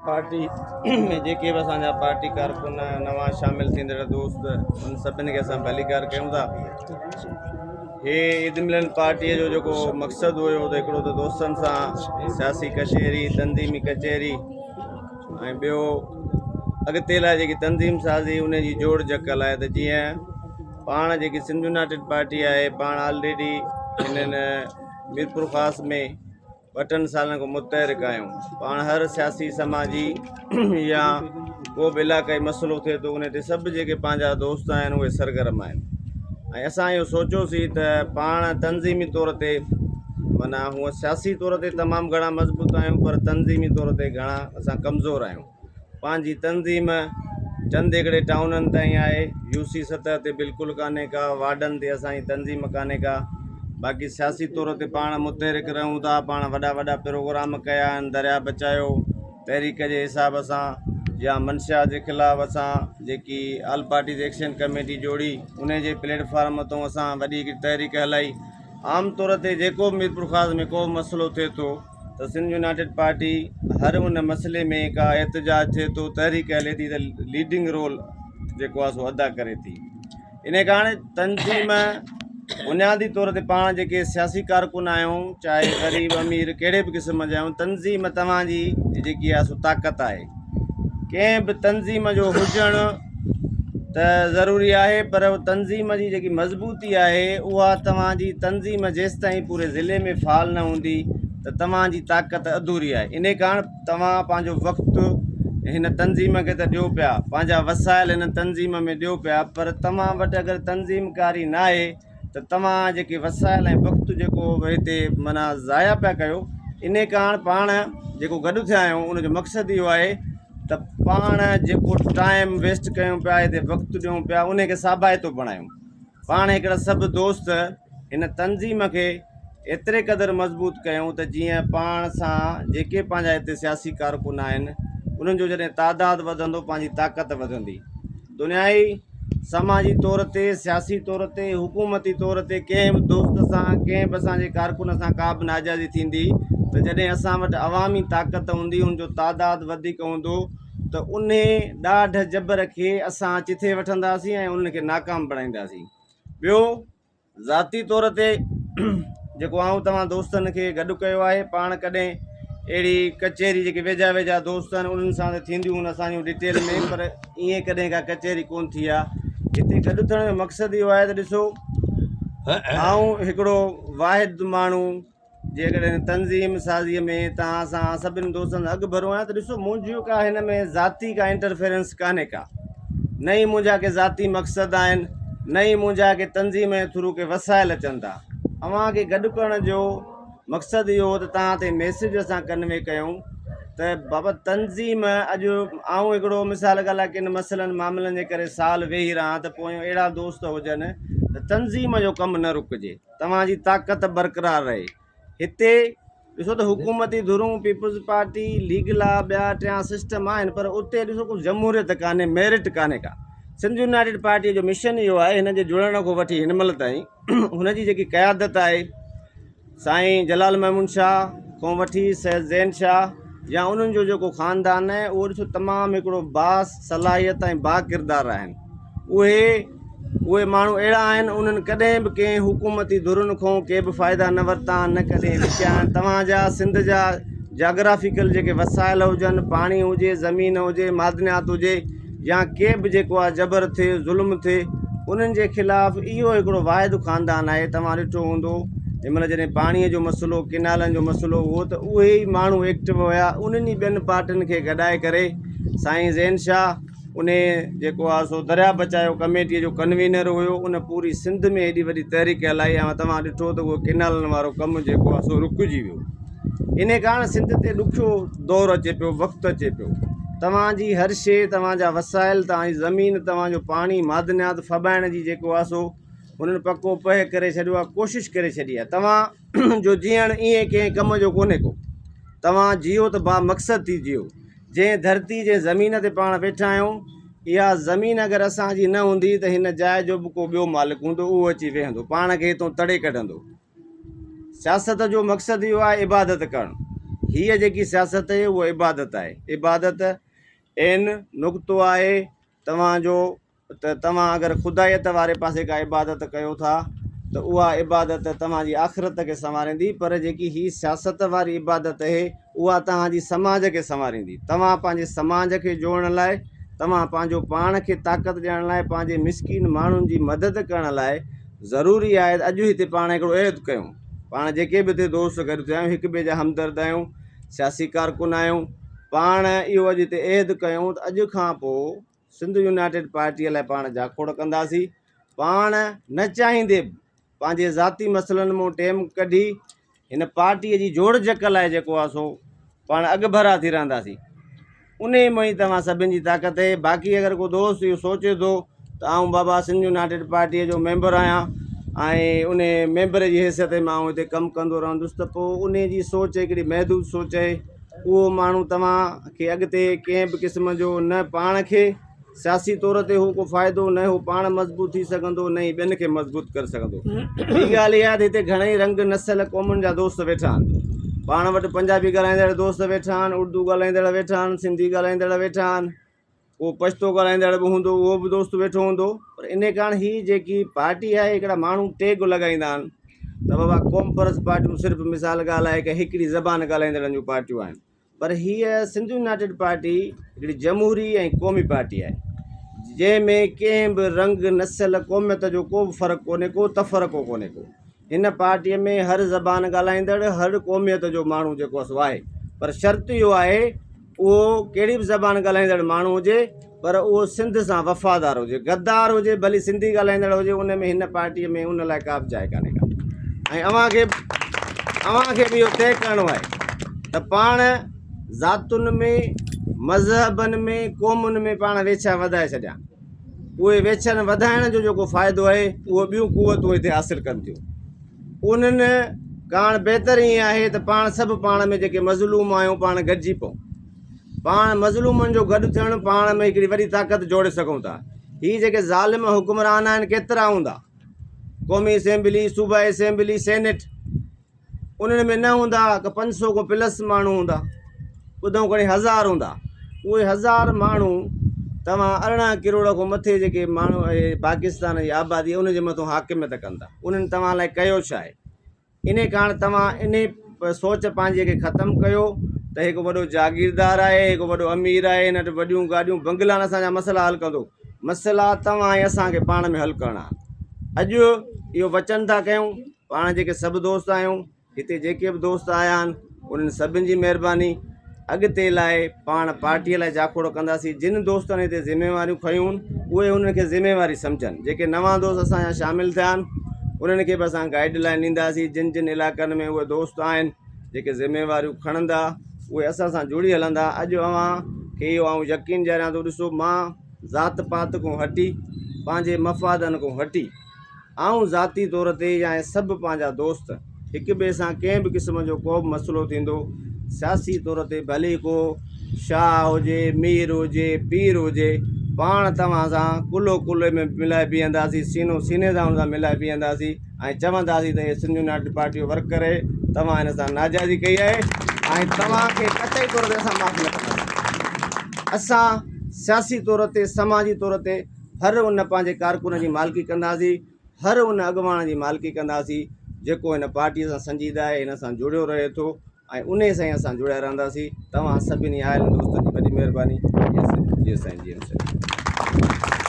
Party ۾ جيڪي به اسان جا پارٽي ڪارڪن نوان شامل ٿيندڙ دوست ان سڀني کي اسان ڀليڪار ڪيون ٿا. هي عيد ملن پارٽيء جو جيڪو مقصد هيو ته هڪڙو ته دوستن سان سياسي ڪچهري تنظيمي ڪچهري ۽ ٻيو اڳتي لاء جيڪي تنظيم سازي ان جي جوڙ جڪ لاء ته جيئن پاڻ جيڪي سنڌ يونائيٽيڊ پارٽي آهي پاڻ آلريڊي هنن ميرپورخاص ۾ ٻه ٽن سالن کان متحرڪ آهيون پاڻ هر سياسي سماجي يا ڪو به علاقائي مسئلو ٿئي ٿو ان تي سڀ جيڪي پنهنجا دوست آهن اهي سرگرم آهن ۽ اسان اهو سوچيوسين ته پاڻ تنظيمي طور تي معنيٰ هونء سياسي طور تي تمام گهڻا مضبوط آهيون پر تنظيمي طور تي گهڻا اسان ڪمزور آهيون پنهنجي تنظيم چند هڪڙي ٽائونن تائين آهي يو سي سطح تي بلڪل ڪانهي ڪا وارڊن تي اسانجي تنظيم ڪانهي ڪا باقي سياسي طور تي پاڻ متحرڪ رهون ٿا پاڻ وڏا وڏا پروگرام ڪيا آهن دريا بچايو تحريڪ جي حساب سان يا منشيات جي خلاف اسان جيڪي آل پارٽيز ايڪشن ڪميٽي جوڙي ان جي پليٽ فارم تون اسان وڏي هڪڙي تحريڪ هلائي عام طور تي جيڪو به ميرپورخاص ۾ ڪو به مسئلو ٿئي ٿو ته سنڌ يونائيٽيڊ پارٽي هر ان مسئلي ۾ ڪا احتجاج ٿئي ٿو تحريڪ هلي ٿي ته ليڊنگ رول جيڪو آهي سو ادا ڪري ٿي ان ڪارڻ تنظيم بنيادي طور تي پاڻ جيڪي سياسي ڪارڪن آهيون چاهي غريب امير ڪهڙي به قسم جا آهيون تنظيم توهان جي جيڪي آهي سو طاقت آهي ڪنهن به تنظيم جو هجڻ ته ضروري آهي پر تنظيم جي جيڪي مضبوطي آهي اها توهان جي تنظيم جيستائين پوري ضلعي ۾ فعال نه هوندي ته توهان جي طاقت اڌوري آهي انهي ڪاڻ توهان پنهنجو وقت هن تنظيم کي ته ڏيو پيا پنهنجا وسائل هن تنظيم ۾ ڏيو پيا پر توهان وٽ اگر تنظيم ڪاري ناهي ته توهان جيڪي وسائل ۽ وقت جيڪو هتي معنيٰ ضايع پيا ڪيو انهي ڪاڻ پاڻ جيڪو گڏ ٿيا آهيون ان جو مقصد اهو آهي ته پاڻ جيڪو ٽائيم ويسٽ ڪيون پيا هتي وقت ڏيون پيا انهي کي ساڀائتو بڻايون پاڻ هڪڙا سڀ دوست هن تنظيم کي ايتري قدر مضبوط ڪيون ته جيئن پاڻ سان جيڪي پنهنجا هتي سياسي ڪارڪن آهن انهن جو جڏهن تعداد وڌندو پنهنجي طاقت وڌندي دنيائي سماجي طور تي، سياسي طور تي، حڪومتي طور تي ڪنهن به دوست سان، ڪنهن به اسان جي ڪارڪن سان ڪا به ناجائزي ٿيندي ته جڏهن اسان وٽ عوامي طاقت هوندي، ان جو تعداد وڌيڪ هوندو ته انهي ڏاڍ جبر کي اسان چٿي وٺنداسين ۽ انهن کي ناڪام بڻائينداسين. ٻيو. ذاتي طور تي جيڪو آئون توهان دوستن کي گڏ ڪيو آهي پاڻ ڪڏهن اهڙي ڪچهري جيڪي ويجها ويجها دوست آهن انهن سان ته ٿينديون آهن اسانجون ڊيٽيل ۾ پر ائين ڪڏهن ڪا ڪچهري ڪون ٿي آهي هتي گڏ ٿيڻ جو مقصد اهو آهي ته ڏسو آئون هڪڙو واحد ماڻهو جيڪڏهن تنظيم سازيء ۾ توهان سان سڀني دوستن سان اڳڀرو آهيان ته ڏسو منهنجو ڪا هن ۾ ذاتي ڪا انٽرفيرنس ڪانهي ڪا نه ئي منهنجا ڪي ذاتي مقصد آهن نه ئي منهنجا ڪي تنظيم جي ٿرو ڪي وسائل اچن ٿا اوهان کي گڏ ڪرڻ جو مقصد اهو هو ته توهان تي ميسيج اسان ڪنوي ڪيون ته بابا تنظيم اڄ آئون هڪڙو مثال ڳالهه ڪن مسئلن معاملن جي ڪري سال ويهي رهان ته پويون اهڙا دوست هجن ته تنظيم جو ڪم نه رڪجي توهان جي طاقت برقرار رهي. هتي ڏسو ته حڪومتي ڌرون پيپلز پارٽي، ليگ لا ٻيا ٽيان سسٽم آهن پر اتي ڏسو ڪو جمهوريت ڪانهي ميرٽ ڪانهي ڪا. سنڌ يونائيٽيڊ پارٽيء جو مشن اهو آهي هن جي جڙڻ کان وٺي هن مهل تائين هن جي جيڪي قيادت آهي سائين جلال محمود شاهه کان وٺي سيد زين شاهه يا انهن جو جيڪو خاندان آهي اهو ڏسو تمام هڪڙو با صلاحيت ۽ با ڪردار آهن. اهي اهي ماڻهو اهڙا آهن انهن ڪڏهن به ڪنهن حڪومتي ڌرين کان ڪي به فائدا نه ورتا آهن نه ڪڏهن وڪيا آهن توهان جا سنڌ جا جاگرافيڪل جيڪي وسائل هجن پاڻي هجي زمين هجي معدنيات هجي يا ڪي به جيڪو آهي جبر ٿئي ظلم ٿئي انهن جي خلاف اهو هڪڙو واحد خاندان آهي توهان ڏٺو هوندو هن مهل جڏهن پاڻي جو مسئلو ڪينالن جو مسئلو هو ته اهي ئي ماڻهو ايڪٽو هيا انهن ئي ٻين پارٽين کي گڏائي ڪري سائين زين شاهه انهي جيڪو آ سو دريا بچايو ڪميٽيء جو ڪنوينر هيو ان پوري سنڌ ۾ ايڏي وڏي تحريڪ هلائي ۽ توهان ڏٺو ته اهو ڪينالن وارو ڪم جيڪو آ سو رڪجي ويو انهي ڪارڻ سنڌ تي ڏکيو دور اچي پيو وقت اچي پيو توهان جي هر شي توهان جا وسائل توهان جي زمين توهان جو پاڻي معدنيات ڦٻائڻ جي جيڪو آ سو انهن پڪو پهه ڪري ڇڏيو آ ڪوشش ڪري ڇڏي آ توهان جو جيئڻ ائين ڪنهن ڪم جو ڪونهي ڪو توهان جيئو ته با مقصد ٿي جيئو جنهن ڌرتي جنهن زمين تي پاڻ ويٺا آهيون اها زمين اگر اسان جي نه هوندي ته هن جاء جو به ڪو ٻيو مالڪ هوندو اهو اچي ويهندو پاڻ کي هتون تڙي ڪڍندو. سياست جو مقصد اهو آهي عبادت ڪرڻ. هيء جيڪي سياست آهي اها عبادت آهي. عبادت عين نقطو آهي توهان جو ته توهان اگر خدائيت واري پاسي ڪا عبادت ڪيو ٿا ته اها عبادت توهان جي آخرت کي سنواريندي پر جيڪي هي سياست واري عبادت اهي اها توهان جي سماج کي سنواريندي. توهان پنهنجي سماج کي جوڙڻ لاء، توهان پنهنجو پاڻ کي طاقت ڏيڻ لاء، پنهنجي مسڪين ماڻهن جي مدد ڪرڻ لاء ضروري آهي ته اڄ هتي پاڻ هڪڙو عهد ڪيون. پاڻ جيڪي به هتي دوست گڏ ٿيا آهيون هڪ ٻئي جا همدرد آهيون، سياسي ڪارڪن آهيون، پاڻ اهو اڄ هتي عهد ڪيون ته اڄ کان پوء سنڌ يونائيٽيڊ پارٽيء لاء پاڻ جاکوڙ ڪنداسين. پاڻ نه چاهيندي به پنهنجي ذاتي مسئلن مون ٽيم ڪڍي هن پارٽيء جي جوڙجڪ لاء جيڪو آهي سو پاڻ اڳڀرا ٿي رهنداسين. انهيء ۾ ئي توهان سڀن جي طاقت آهي. باقي اگر ڪو دوست اهو سوچي ٿو ته آئون بابا سنڌ يونائيٽيڊ پارٽيء جو ميمبر آهيان ۽ انهيء ميمبر جي حيثيت ۾ آئون هتي ڪم ڪندو رهندس ته پوء انهيء جي سوچ هڪڙي محدود سوچ آهي. اهو ماڻهو توهان کي اڳتي ڪنهن به قسم جو نه پاڻ کي سياسي طور تي هو ڪو فائدو نه هو پاڻ مضبوط ٿي سگهندو نه ئي ٻين کي مضبوط ڪري سگهندو. ٻي ڳالهه اها ته هتي گهڻئي رنگ نسل قومن جا دوست ويٺا آهن. پاڻ وٽ پنجابي ڳالهائيندڙ دوست ويٺا آهن، اردو ڳالهائيندڙ ويٺا آهن، سنڌي ڳالهائيندڙ ويٺا آهن، ڪو پشتو ڳالهائيندڙ به هوندو اهو به دوست ويٺو هوندو پر انهي ڪاڻ هي جيڪي پارٽي آهي هڪڙا ماڻهو ٽيگ لڳائيندا آهن ته بابا قومپرست پارٽيون صرف مثال ڳالهه آهي ڪه هڪڙي زبان ڳالهائيندڙن جون پارٽيون آهن. پر هيء سنڌ يونائيٽيڊ پارٽي هڪڙي جمهوري ۽ قومي پارٽي آهي، جنهن ۾ ڪنهن به رنگ، نسل، قوميت جو ڪو به فرق ڪونهي ڪو، تفرقو ڪونهي ڪو. هن پارٽيء ۾ هر زبان ڳالهائيندڙ، هر قوميت جو ماڻهو جيڪو سو آهي، پر شرط اهو آهي اهو ڪهڙي به زبان ڳالهائيندڙ ماڻهو هجي، پر اهو سنڌ سان وفادار هجي، غدار هجي ڀلي سنڌي ڳالهائيندڙ هجي، ان ۾ هن پارٽيء ۾ ان لاء ڪا به جاء ڪانهي ڪا. ۽ اوهان کي اوهان کي به اهو طئي ڪرڻو آهي ته پاڻ ذاتن ۾ مذهبن ۾ قومن ۾ پاڻ ويڇا وڌائي ڇڏيا. اهي ويڇن وڌائڻ جو جيڪو فائدو آهي اهو ٻيون قوتون هتي حاصل ڪن ٿيون. انهن ڪاڻ بهتر ائين آهي ته پاڻ سڀ پاڻ ۾ جيڪي مظلوم آهيون پاڻ گڏجي پئون. پاڻ مظلومن جو گڏ ٿيڻ پاڻ ۾ هڪڙي وڏي طاقت جوڙي سگهون ٿا. هي جيڪي ظالم حڪمران آهن ڪيترا هوندا؟ قومي اسيمبلي، صوبائي اسيمبلي، سينيٽ انهن ۾ نه هوندا ڪه 500 کان پلس ماڻهو هوندا، ٻڌون کڻي هزار هوندا. اهي هزار ماڻهو توهان 18 ڪروڙ کان مٿي جيڪي ماڻهو پاڪستان جي آبادي ان جي مٿان حاڪميت ڪن ٿا. انهن توهان لاء ڪيو ڇا آهي؟ انهي ڪاڻ توهان انهي سوچ پنهنجي کي ختم ڪيو ته هڪ وڏو جاگيردار آهي، هڪ وڏو امير آهي، هن وٽ وڏيون گاڏيون بنگلا آهن، اسان جا مسئلا حل ڪندو. مسئلا توهان ۽ اسان کي پاڻ ۾ حل ڪرڻا آهن. اڄ اهو وچن ٿا ڪيون، پاڻ جيڪي سڀ دوست آهيون، هتي جيڪي به دوست آيا آهن، انهن سڀن جي مهرباني. اڳتي لاء پاڻ پارٽيء لاء جاکوڙ ڪنداسين. جن دوستن هتي ذميواريون کنيون اهي انهن کي ذميواري سمجهن. جيڪي نوان دوست اسان جا شامل ٿيا آهن انهن کي به اسان گائيڊ لائين ڏينداسين. جن جن علائقن ۾ اهي دوست آهن جيڪي ذميواريون کڻندا اهي اسان سان جڙي هلندا. اڄ اوهان کي اهو آئون يقين ڏياريان ٿو ڏسو مان ذات پات کان هٽي پنهنجي مفادن کان هٽي آئون ذاتي طور تي يا اهي سڀ پنهنجا دوست هڪ ٻئي سان ڪنهن به قسم جو ڪو به مسئلو ٿيندو سياسي طور تي ڀلي ڪو شاهه هجي، مير هجي، پير هجي پاڻ توهان سان ڪلهو ڪلهي ۾ ملائي بيهنداسين، سينو سيني سان ان سان ملائي بيهنداسين ۽ چونداسين ته هي سنڌ يونائيٽيڊ پارٽي جو ورڪر آهي توهان هن سان ناجائزي ڪئي آهي ۽ توهان کي قطعي طور تي اسان معاف نه ڪنداسين. اسان سياسي طور تي سماجي طور تي هر ان پنهنجي ڪارڪن جي مالڪي ڪنداسين، هر ان اڳواڻ جي مالڪي ڪنداسين، جيڪو هن پارٽيء سان سنجيده آهي، هن سان جڙيو رهي ٿو ۽ انهيء سان ئي اسان جڙيا رهنداسين. توهان سڀني آيل دوستن جي وڏي مهرباني. جي سائين جي ايم سيد.